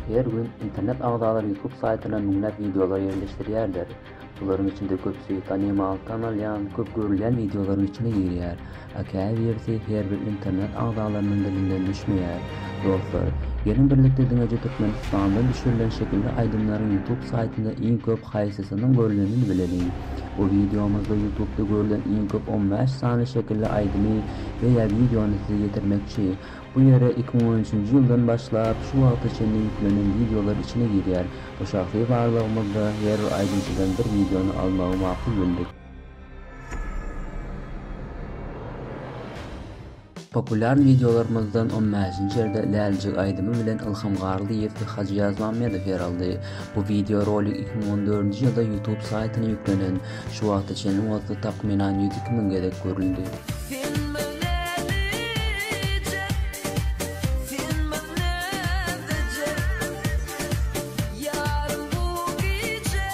Her gün internet agzalary YouTube saýtyna müňläp wideolar ýerleşdirýärler. Bularyň içinde köpüsi tanymal, tanalýan, köp görülýän wideolaryň içine girýär. A käbirisi her bir internet agzalarynyň dilinden düşmeýär. Dostlar, geliň birlikde diňeje Türkmenistanda düşürilen şekilli aýdymlaryň YouTube saýtynda iň köp haýsysynyň görlenini bileliň. Bu wideomyzda YouTubda görlen iň köp 15 sany şekilli aýdymy we ýa wideony size ýetirmekçi. Bu ýere 2013-nji ýyldan başlap şu wagta çenli ýüklenen wideolar içine girýär. Bu şahsy barlagymyzda her bir aýdymçydan bir wideony almagy makul bildik. Populýar wideolarymyzdan on bäşinji ýerde Lälijik aýdymy bilen Ylham Garlyýew we Hajy Ýazmammedow ýer aldy. Bu wideo rolik 2014-nji ýylda YouTube saýtyna ýüklenen, şu wagta çenli bolsa takmynan 102 müň gezek görüldi. Sen bir lälijek, sen bir näzijek, Ýarym bu gije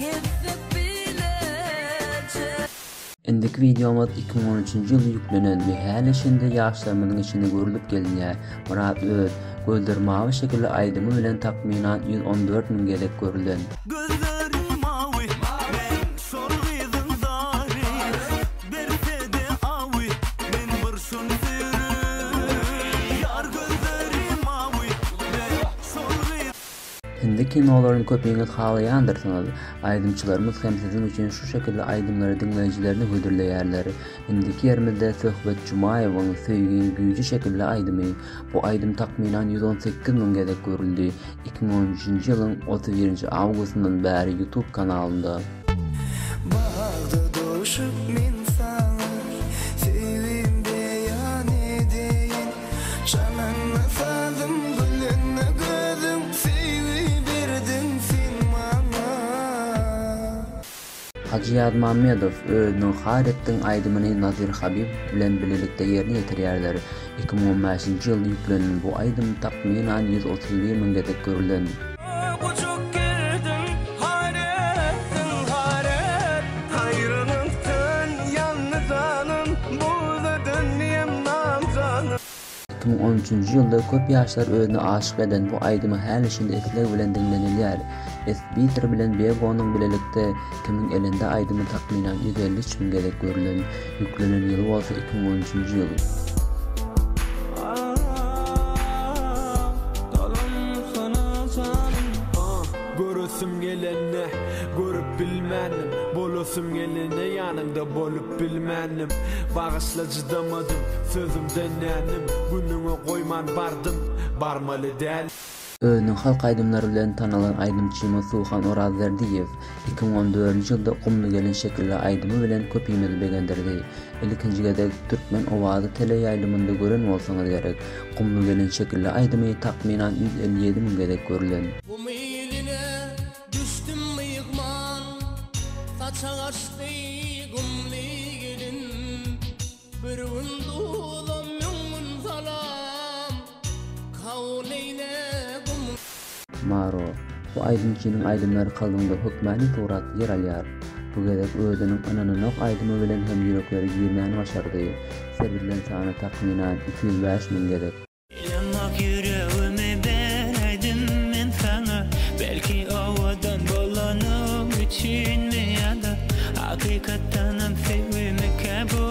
gezsek bileje. Indiki wideomyz 2013-nji ýylda ýüklenen we häli-şindi ýaşlarymyzyň içinde görlüp gelinýär. Myrat Öz, Gözleri mawy şekilli aýdymy bilen takmynan 114 müň gezek görülen. Gözleri mawy, men şol gyzyň zary, Berse-de awy, men bir şony söýerin. Ýar gözleri mawy, men şol gyzyň. Hindi kinolaryny köpiňiz halaýandyrsyňyz. Aýdymçylarymyz hem siziň üçin şu şekilli aýdymlary diňleýjilerine hödürleýärler. Indiki ýerimizde Söhbet Jumaýewiň Söýgiň güýji şekilli aýdymy. Bu aýdym takmynan 118 müň gezek görüldi. 2013-nji ýylyň 31-nji awgustyndan bäri YouTube kanalynda. Bagda duşup men saňa söýgim beýan edeýin Çalanda sazym gülende gözüň söýgi berdiň sen maňa. Hajy Ýazmammedow özüniň Haýr etdiň aýdymyny Nazir Habibow bilen bilelikde ýerine ýetirýärler. 2015-nji ýylda ýüklenen bu aýdym takmynan 131 müň gezek görülen. Gujak gerdim, har etdiň, har et. Aýralykdan ýandy janym, buza döndüem namjanym. 2013-nji ýylda köp ýaşlar özüne aşyk eden bu aýdymy häli-şindi isleg bilen diňlenilýär. Sbitter bilen Begonyň bilelikde Kimiň elinde aýdymy takmynan 153 müň gezek görülen. Ýüklenen ýyly bolsa 2013-nji ýyl. Göresim gelende görüp bilmändim Bolasym gelende ýanyňda bolup bilmändim Bagyşla çydamadym sözümden dändim Günüňe goýman bardym barmaly däl. Özüniň halk aýdymlary bilen tanalan aýdymçymyz Suhan Orazberdiýew 2014-nji ýylda Gumly gelin şekilli aýdymy bilen köpimizi begendirdi. Ilkinji gezek Türkmen owazy teleýaýlymynda gören bolsaňyz gerek. Gumly gelin şekilli aýdymy takmynan 157 müň gezek görülen. Gum iline düşdüm myhman, Saçak açdy gumly gelin. Bir gün duzam müň gün salam, Kabul eýle gum. Maro, Bu aýdymçynyň aýdymlary kalbyňda hökmany surat ýer alýar. Bu gezek özüniň Ynananok aýdymy bilen hem ýüreklere girmäni başardy. Seredilen sany takmynan 205 müň gezek. Bilemok ýüregimi beräýdim men saňa Belki owadan bolanym üçinmi ýa-da Hakykatdanam söýgümikä bu?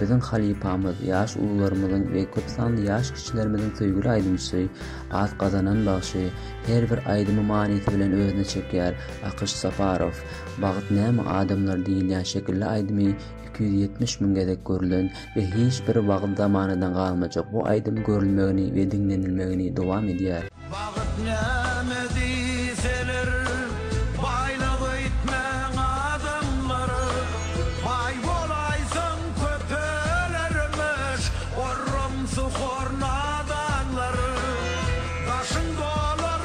Biziň halypamyz, ýaş ulularymyzyň we köp sanly ýaş kiçilerimiziň söýgüli aýdymçysy, at gazanan bagşy, her bir aýdymy manysy bilen özüne çekýär, Akyş Saparow. Bagt näme adamlar diýilýän şekilli aýdymy 270 müň gezek görülen we hiç bir wagt zamanadan galmajak bu aýdym görülmegini we diňlenilmegini dowam edýär. Bagt näme diýseler, baýlyk öýtmäň adamlar. Baý bolaýsaň köpelermiş, orramsy hor nadanlar. Daşyň dolar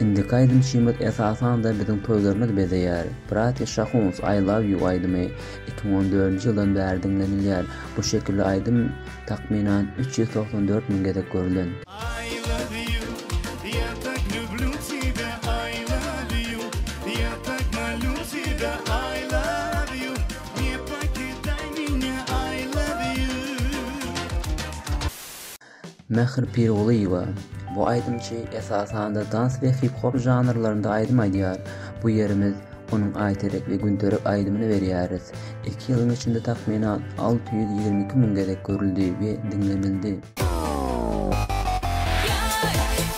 Indiki aýdymçymyz esasan-da biziň toýlarymyzy bezeýär. Bratýa Şahuns I love you aýdymy 2014-nji ýyldan bäri diňlenilýär. Bu şekilli aýdym takmynan 394 müň gezek görülen. I love you, ya tak lüblü tebya I love you, ya tak molü tebya I love you, ne pokiday menya I love you. Mähir Pirgulyýewa, Bu aýdymçy esasanda dans we hip-hop žanrlarynda aýdym aýdýar. Bu ýerimiz onuň Aýterek we Günterek aýdymyny berýäris. Iki ýylyň içinde takmynan 622 müň gezek görüldi we diňlenildi. Ýar,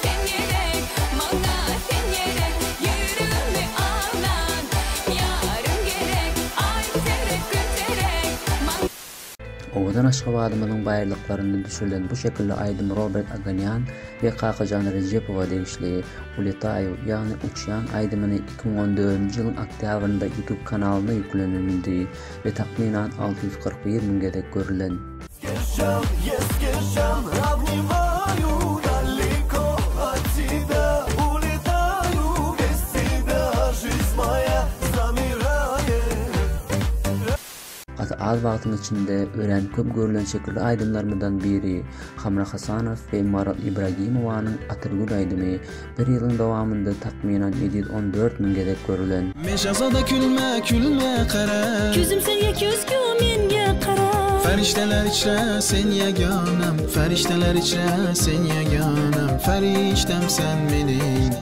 sen gerek, maňa sen gerek, Ýüregimi alan ýarym gerek, Aýterek, Günterek, maňa. Owadan Aşgabadymyzyň baýyrlyklarynda düşürilen bu şekilli aýdym Robert Aganýan we Kakajan Rejepowa degişli Uletaýu, ýagny Uçýan aýdymyny 2014-nji ýylyň oktýabrynda YouTube kanalyna ýüklenildi we takmynan 641 müň gezek görülen. Gaty az wagtyň içinde örän köp görlen şekilli aýdymlarymyzdan biri Hamra Hasanow we Maral Ibragimowanyň Atyrgül aýdymy bir ýylyň dowamynda takmynan 714 müň gezek görülen. Men şazada külme külme kara. Ko'zim senga ko'zgu menga qara. Farishtalar ichra sen yagonam Farishtalar ichra sen yagonam Farishtamsan mening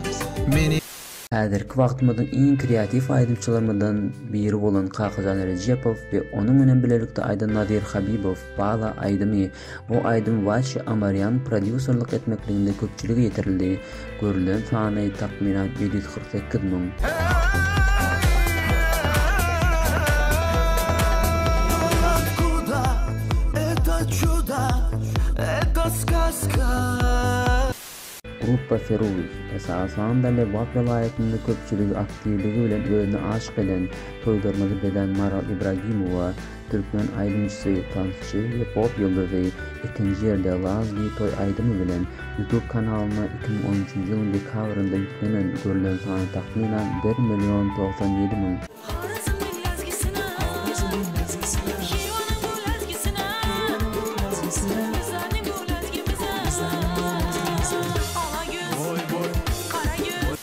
mening. Häzirki wagtymyzyň iň kreatiw aýdymçylarymyzdan biri bolan Kakajan Rejepow we onuň bilen bilelikde aýdan Nazir Habibow Bala aýdymy bu aýdym Waçi Amarýan prodýuserlik etmekliginde köpçülige ýetirildi. Görülen sany takmynan 748 müň. Gruppa Feruz, esasan-da Lebap welaýatynda köpçüligi aktiwligi bilen özüne aşyk eden, toýlarymyzy bezän Maral Ibragimowa, türkmen aýdymçysy, tansçy we pop ýyldyzy, ikinji ýerde Lazgi toý aýdymy bilen YouTube kanalyna 2013-nji ýylyň dekabrynda ýüklenen, görlen sany takmynan bir million 97 müň. Horezmniň lazgisine, Hiwanyň bu lazgisine, Bizlerniň bu lazgimize, Ala göz, gara göz.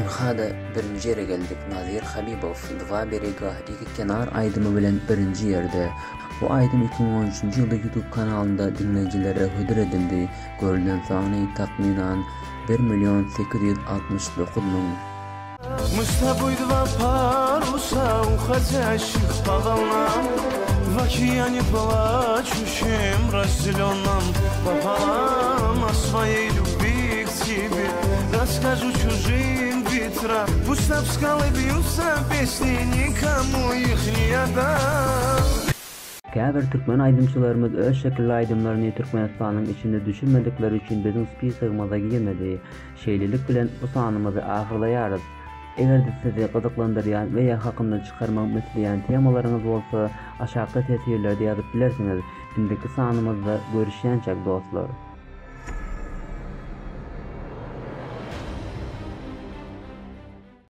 Ynha-da, birinji ýere geldik, Nazir Habibow, Dva berega, Iki kenar aýdymy bilen birinji ýerde. Bu aýdym 2013-nji ýylda YouTube kanalynda diňleýjilere hödür edildi, görülen sany, takmynan, bir million 869 müň. Мы с тобой два паруса, уходящих по волнам В океане плачущем, разделенном пополам О своей любви к тебе расскажу чужим ветрам Пусть об скалы бьются песни, никому их не отдам Käbir türkmen aýdymçylarymyz öz şekilli aýdymlaryny Türkmenistanyň içinde düşürmedikleri üçin biziň spisogymyza girmedi. Şeýlelik bilen bu sanymyzy ahyrlaýarys. Eger-de sizi gyzyklandyrýan we ýa hakynda çykarmagymy isleýän temalaryňyz bolsa aşakda teswirlerde ýazyp bilersiňiz. Indiki sanymyzda görüşýänçäk dostlar.